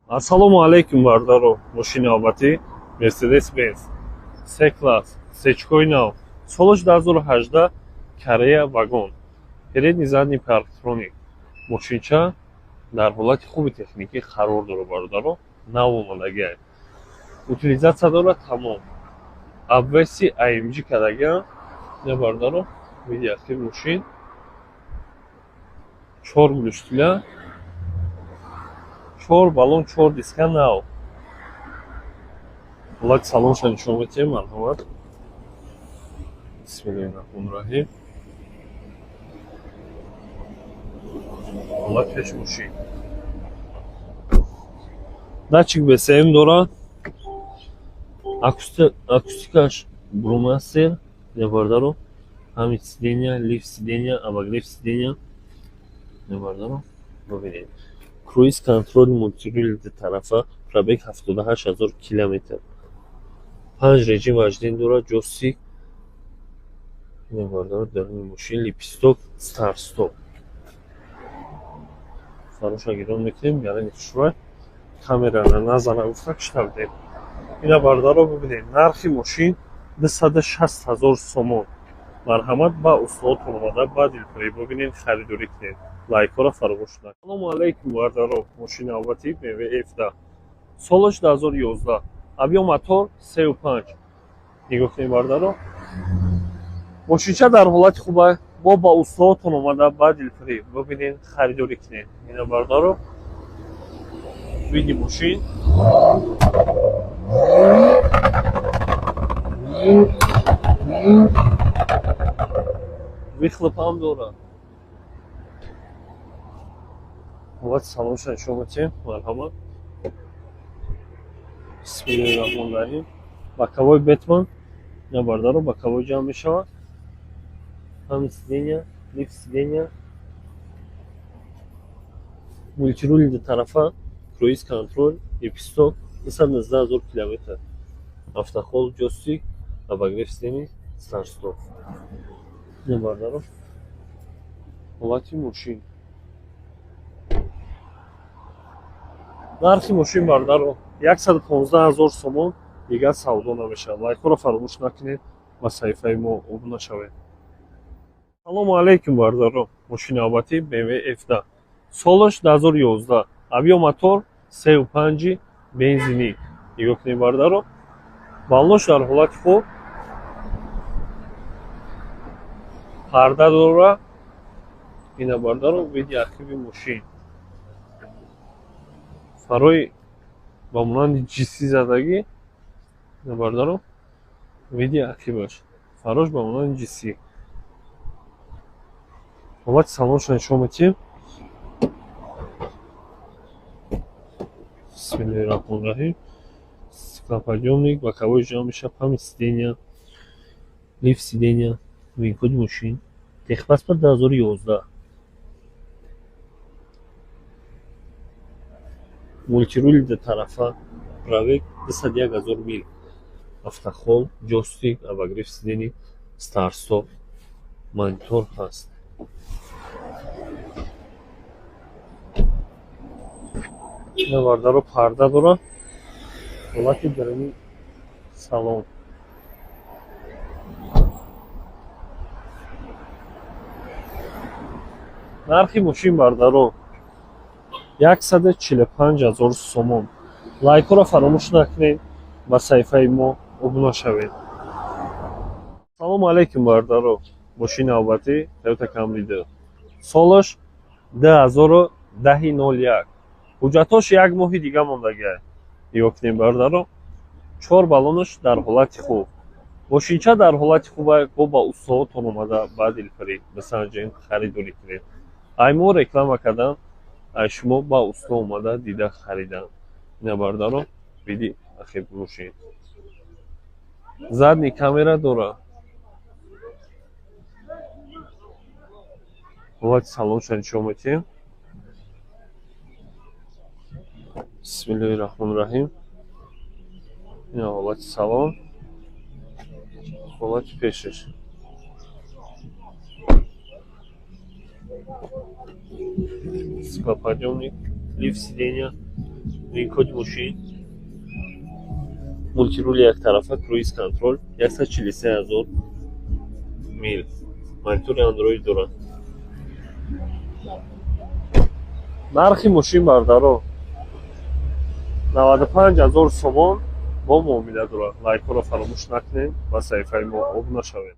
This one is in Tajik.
Ассалому алайкум, бародаро. Мошини навбатӣ Mercedes Benz C класс, сечкои нав, солаш 2018, Корея вагон, передний, задний парктроник. Мошинча дар ҳолати хуби техникӣ қарор дорад, бародаро, нав омадагиай. Утилизация дорад, тамом. Обвеси AMG кардагиам. Ина, бародаро, види ахир мошин. Чор глушителя, чор баллон, чор диска нав. Ҳолати салонша нишон медиҳем, марҳамат. Бисмиллоҳи раҳмони раҳим. Ҳолати пеши мошин. Датчик БСМ дорад. Акустикаш Burmester, бародаро. Ҳамин сиденья, лифт сиденья, обогрев сиденья. Бародаро, бибинед. Круиз контроль, мультируль тарафа, пробег 78 000 километр. Панҷ режим вождения дорад, ҷойстик. Бародаро, даруни мошин лепесток, старт стоп. Фароша гирон мекунем, яъне хушрӯй. Камерара назана гуфта кишта будем. Ина, бародаро, бибинед, нархи мошин 260 000 сомон. Марҳамат, ба устодотон омада, ба дилпурӣ бибинед, харидорӣ кунед. Лайкҳоро фаромӯш накунед. Ассалому алайкум, бародаро. Мошини навбатӣ BMW F10. Солаш 2011. Объём мотор 3,5. Нигоҳ кунед, бародаро. Мошинча дар ҳолати хуба. Бо ба устодотон омада, ба дилпурӣ бибинед, харидорӣ кунед. Ина, бародаро, види мошин. Выхлоп ҳам дорад. Ҳолати салонша нишон медиҳем, марҳамат. Бисмиллоҳи раҳмони раҳим. Боковой Бэтмен. Ина, бародаро, боковой ҷамъ мешавад. Ҳамин сиденья, лифт сиденья, мультирули дутарафа, круиз контроль, лепесток, 219 000 километр. Автохолд, ҷойстик, обогрев сидений, старт стоп. Ина, бародаро, ҳолати мошин. Нархи мошин, бародаро, 115 000 сомон, дигар савдо намешавад. Лайкҳоро фаромӯш накунед, ба саҳифаи мо обуна шавед. Салому алайкум, бародаро. Мошини навбатӣ BMW F10. Солаш 2011. Объём мотор 3,5, бензинӣ. Нигоҳ кунед, бародаро. Баллош дар ҳолати хуб. Парда дорад. Ина, бародаро, види архиви мошин. Фарои ба монанди ҷиси задагӣ. Ина, бародаро, види ақибаш. Фарош ба монанди ҷиси. Ҳолати салонша нишон медиҳем. Бисмиллоҳи раҳмони раҳим. Стеклоподъёмник, боковой ҷамъ мешавад, память сиденья, лифт сиденья, вин-код мошин. Техпаспорт 2011. Мультирули дутарафа, пробег 201 000 мил. Автохолд, ҷойстик, обогрев сидений, старт стоп, монитор ҳаст. Ина, бародаро, парда дорад. Ҳолати даруни салон. Нархи мошин, бародаро, 145 000 сомон. Лайкҳоро фаромӯш накунед, ба саҳифаи мо обуна шавед. Салому алайкум, бародаро. Мошини навбатӣ Toyota Camry 2. Солаш 2010 01. Ҳуҷҷатҳош як моҳи дига мондагиай. Нигоҳ кунед, бародаро. Чор баллонаш дар ҳолати хуб. Мошинча дар ҳолати хуба, бо ба устодотон омада, ба дилпурӣ бисанҷем, харидорӣ кунед. Ай мо реклама кардан, ай шумо ба усто омада, дида харидан. Ина, бародаро, види ахир мошин. Задний камера дорад. Ҳолати салонша нишон медиҳем. Бисмиллоҳи раҳмони раҳим. Ина ҳолати салон. Ҳолати пешаш. Стеклоподъёмник, лифт сиденья, Вин-коди мошин, мультирули яктарафа, круиз контроль, 143 000 мил, монитори Андроид дорад. Нархи мошин, бардаро, 95 000 сомон, бо муомила дорад. Лайкҳоро фаромӯш накунед ва саҳифаи мо обуна шавед.